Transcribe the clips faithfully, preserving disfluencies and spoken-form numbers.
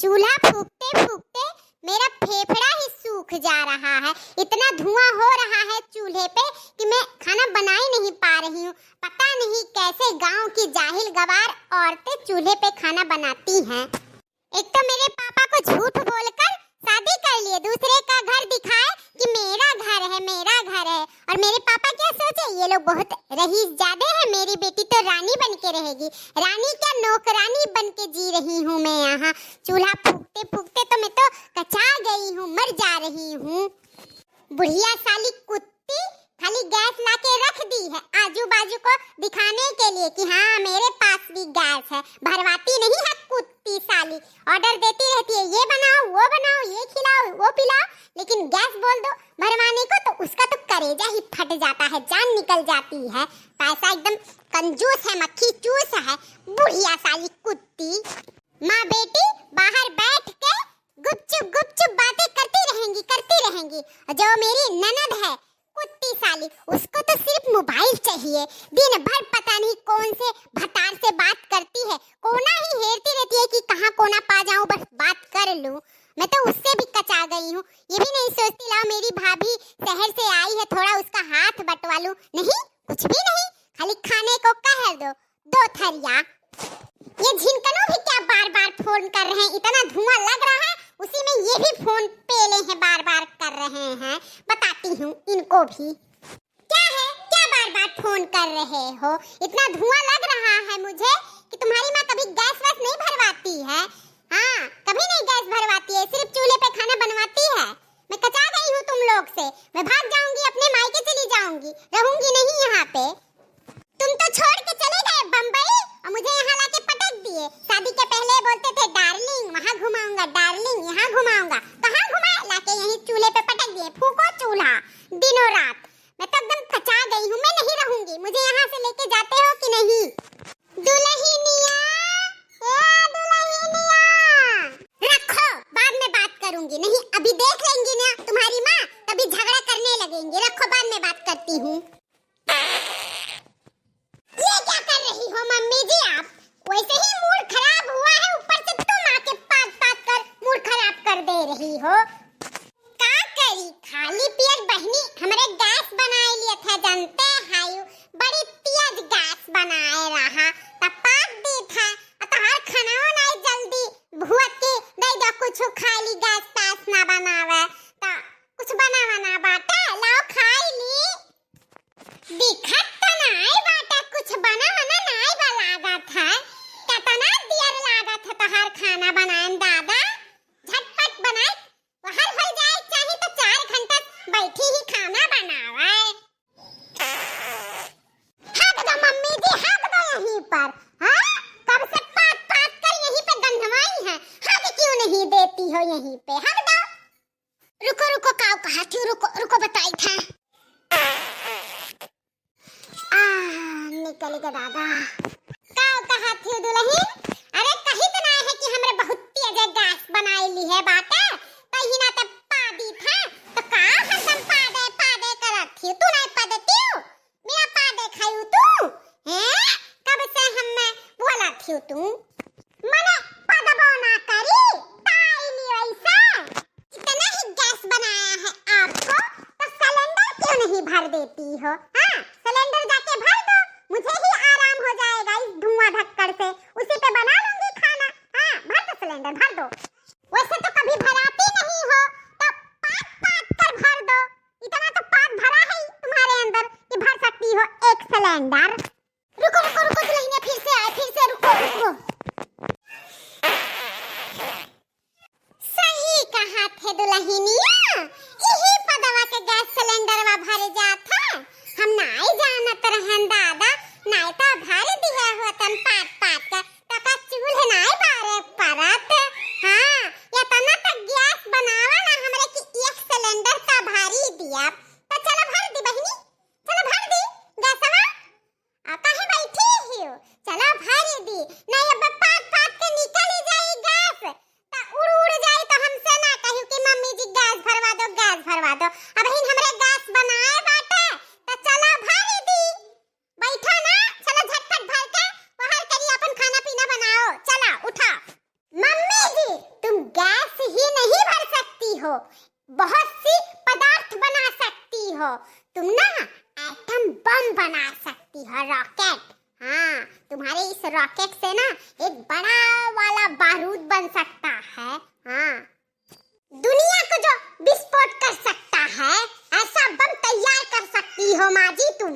चूल्हा फूकते फूकते मेरा फेफड़ा ही सूख जा रहा है। इतना धुआं हो रहा है चूल्हे पे कि मैं खाना बना ही नहीं पा रही हूँ। पता नहीं कैसे गांव की जाहिल गवार औरतें चूल्हे पे खाना बनाती हैं। एक तो मेरे पापा को झूठ बोलकर शादी कर लिए, दूसरे का घर दिखाए कि मेरा घर है, मेरा घर है। और मेरे पापा क्या सोचे, ये लोग बहुत रईस ज्यादा है, मेरी बेटी तो रानी बन के रहेगी। रानी क्या, नौकरानी बन के जी रही हूँ मैं यहाँ। चूल्हा फूकते फूकते तो मैं तो कचा गई हूँ, मर जा रही हूँ। बुढ़िया साली कुत्ती खाली गैस लाके रख दी है आजू बाजू को दिखाने के लिए कि हाँ, मेरे पास भी गैस है। भरवाती नहीं है कुत्ती साली, ऑर्डर देती रहती है, ये बनाओ, वो बनाओ, ये खिलाओ, वो पिलाओ, लेकिन गैस बोल दो भरवाने को तो उसका तो करेजा ही फट जाता है, जान निकल जाती है। पैसा एकदम कंजूस है, मक्खी चूस है, बुढ़िया साली कुत्ती। माँ बेटी बाहर बैठ के गुपचुप गुपचुप बातें करती रहेंगी, करती रहेंगी। और जो मेरी ननद है कुत्ती साली, उसको तो सिर्फ मोबाइल चाहिए। दिन भर पता नहीं कौन से भतार से बात करती है, कोना ही हेरती रहती है कि कहाँ कोना पा जाऊं, बस बात कर लूं। मैं तो उससे भी कचा गई हूँ। ये भी नहीं सोचती, लाओ मेरी भाभी शहर से आई है, थोड़ा उसका हाथ बटवा लूं। नहीं, कुछ भी नहीं, खाली खाने को कह दो, दो थरिया। ये झिनकनो भी क्या बार बार फोन कर रहे हैं, इतना धुआं लग रहा है, उसी में ये भी फोन पेले हैं, बार बार कर रहे हैं। बताती हूँ इनको भी। क्या है, क्या बार बार फोन कर रहे हो? इतना धुआं लग रहा है मुझे कि तुम्हारी माँ कभी गैस वैस नहीं भरवाती है। हाँ, कभी नहीं गैस भरवाती है, सिर्फ चूल्हे पे खाना बनवाती है। मैं कचा गई हूँ तुम लोग से, मैं भाग जाऊंगी, अपने मायके चली जाऊंगी, रहूंगी नहीं यहाँ पे। तुम तो छोड़ के चले गए बम्बई और मुझे यहाँ लाके पटक दिए। शादी के पहले बोलते थे, डार्लिंग, वहाँ घुमाऊंगा, डार्लिंग, यहाँ घुमाऊंगा। कहाँ घुमाए? लाके यहीं चूल्हे पे पटक दिए। फूको चूल्हा दिनों रात। मैं तो एकदम कचा गई हूँ, मैं नहीं रहूंगी। मुझे यहाँ से लेके जाते हो कि नहीं? दुल्हनिया, ए दुल्हनिया। रखो, बाद में बात करूंगी। नहीं, अभी देख लेंगी ना तुम्हारी माँ, तभी झगड़ा करने लगेंगी। रखो, बाद में बात करती हूँ। ये क्या कर रही हो मम्मी जी आप? वैसे ही मूड खराब हुआ है, ऊपर से तुम आके पाद पाद कर मूड खराब कर दे रही हो। का करी, खाली पियर बहिनी हमरे गैस बनाए लिए था, जानते हैं, बड़ी तेज गैस बनाए रहा, त पाद दी था। अ तोहार खाना नहीं जल्दी भुअत के दे दो, कुछ खाली गैस तैस ना बनावे, त कुछ बना बना बाटे, लाओ खाई ली। दिखत त नाई बाटे, कुछ बना वना नाई बा लागत है। केतना देर लागत है तोहार खाना बनाए में दादा? झटपट बनाए, बाहर हो जाए चाही तो चार घंटा बैठी ही खाना बनावे। हक दो मम्मी जी, हक दो यहीं पर। हाँ, कब से पात पात कर यहीं पे गंधवाई है, हक क्यों नहीं देती हो यहीं पे, हक दो। रुको, रुको, काव कहा थी, रुको, रुको, बताई था। आ, निकल गया दादा। काव कहा थी दुल्हन? अरे, कही तो ना है कि हमरे बहुत तेज गैस बनाई ली है बाटे, कहीं ना तब पादी था, तो का हरदम पादे, पादे करत थी, तू नहीं पादे थी? मेरा पादे खायू तू? हैं? कब से हम बोला थी तू? मने पदबो ना करी, ताई नी वैसा। इतना ही गैस बनाया है आपको, तो सिलेंडर क्यों नहीं भर देती हो? हाँ, सिलेंडर जाके भर दो, मुझे ही आराम हो जाएगा इस धुआं धक्कड़ से। उसी पे बना लूंगी खाना। हाँ, भर दो सिलेंडर, भर दो। वैसे तो कभी भराती नहीं हो, तो पाट पाट कर भर दो। इतना तो पाट भरा है ही तुम्हारे अंदर कि भर सकती हो एक सिलेंडर। रुको, रुको, रुको, दुल्हनिया फिर से आए, फिर से रुको, रुको। सही कहा थे दुल्हनिया, यही पदवा के गैस सिलेंडरवा भर जात है। हम नाई जानत रहन दादा, नाई तो भर दिया होतन पाट पाट के, तका चूल्हे नाई बारे परत। हाँ, इतना तक गैस बनावा ना हमरे कि एक सिलेंडर का भरी दिया। तो चलो भर दी बहिनी, चलो भर दी गैसवा। आ, काहे बैठी हियो? चला भर दी, नहीं अब पात पात के निकल ही जाई गैस, त उड़ उड़ जाई त हमसे ना कहियो कि मम्मी जी गैस भरवा दो, गैस भरवा दो। अब हिन हमरे गैस बनाए बाटे, त चला भर दी। बैठा ना, चला झटपट भर के बाहर करी अपन खाना पीना बनाओ, चला उठा। मम्मी जी, तुम बहुत सी पदार्थ बना सकती हो तुम ना, एटम बम बना सकती हो, रॉकेट। हाँ, तुम्हारे इस रॉकेट से ना एक बड़ा वाला बारूद बन सकता है। हाँ, दुनिया को जो विस्फोट कर सकता है, ऐसा बम तैयार कर सकती हो माँ जी तुम।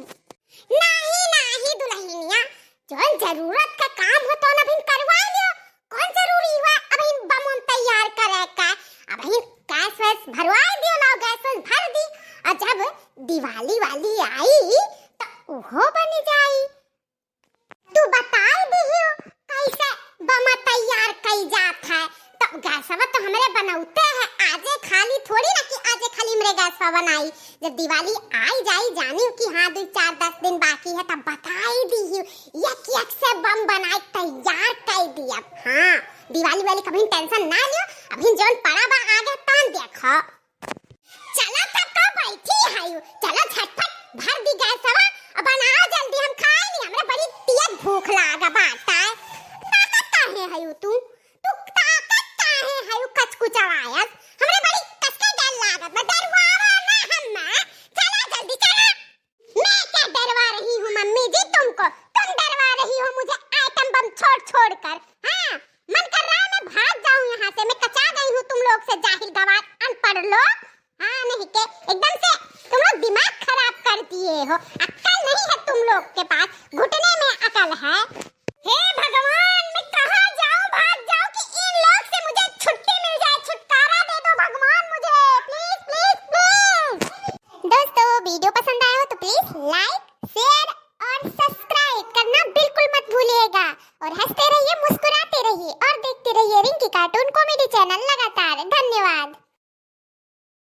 नाही, नाही दुलहिनिया, जौन जरूरत का काम हो तौन अभिन करवा लियो। कौन जरूरी हुआ अभिन बम उम तैयार करे का? अभिन गैस वैस भरवाई दियो, लाओ गैस वैस भर दी। और जब दिवाली वाली आई तो उहो बन जाई। तू बताई दिहियो कैसे बम तैयार कई जात है। तो गैसवा तो हमरे बनौते हैं, आजे खाली थोड़ी ना कि आजे खाली हमरे गैसवा बनाई। जब दिवाली आई जाई, जानी कि हाँ, दो चार दस दिन बाकी है, तब बताई दिहियो, एक एक से बम बनाई तैयार कई दियब। हाँ, दिवाली वाली कभी टेंशन ना लियो, अभी जौन पड़ा बा आगे तौन देखो। चला तब का बैठी हयू, चला झटपट भर दी गैसवा, अब बनाओ जल्दी, हम खाए ली, हमरा बड़ी तेज भूख लागा बाटा है। ताकत काहे हयू तू? तू ताकत काहे हयू कचकुचवायस? हमरा बड़ी कसके डर लागत बा, डरवावा ना हम्मा। चला जल्दी चला। मैं क्या डरवा रही हूँ मम्मी जी तुमको, तुम डरवा रही हो मुझे एटम बम छोड़ छोड़ कर। हाँ, मन कर रहा है मैं भाग जाऊं यहाँ से, मैं कचा गई हूँ तुम लोग से, जाहिल गवार अनपढ़ लोग। हाँ, नहीं के एकदम से तुम लोग दिमाग खराब कर दिए हो, अक्ल नहीं है तुम लोग के पास, घुटने में अकल है। हे भगवान, मैं कहाँ जाऊँ, भाग जाऊँ कि इन लोग से मुझे छुट्टी मिल जाए, छुटकारा दे दो भगवान मुझे, प्लीज प्लीज प्लीज। दोस्तों, वीडियो पसंद आया हो तो प्लीज लाइक, शेयर और सब्सक्राइब करना बिल्कुल मत भूलिएगा। और हंसते रहिए, मुस्कुराते रहिए और देखते रहिए रिंकी कार्टून कॉमेडी चैनल लगातार। धन्यवाद।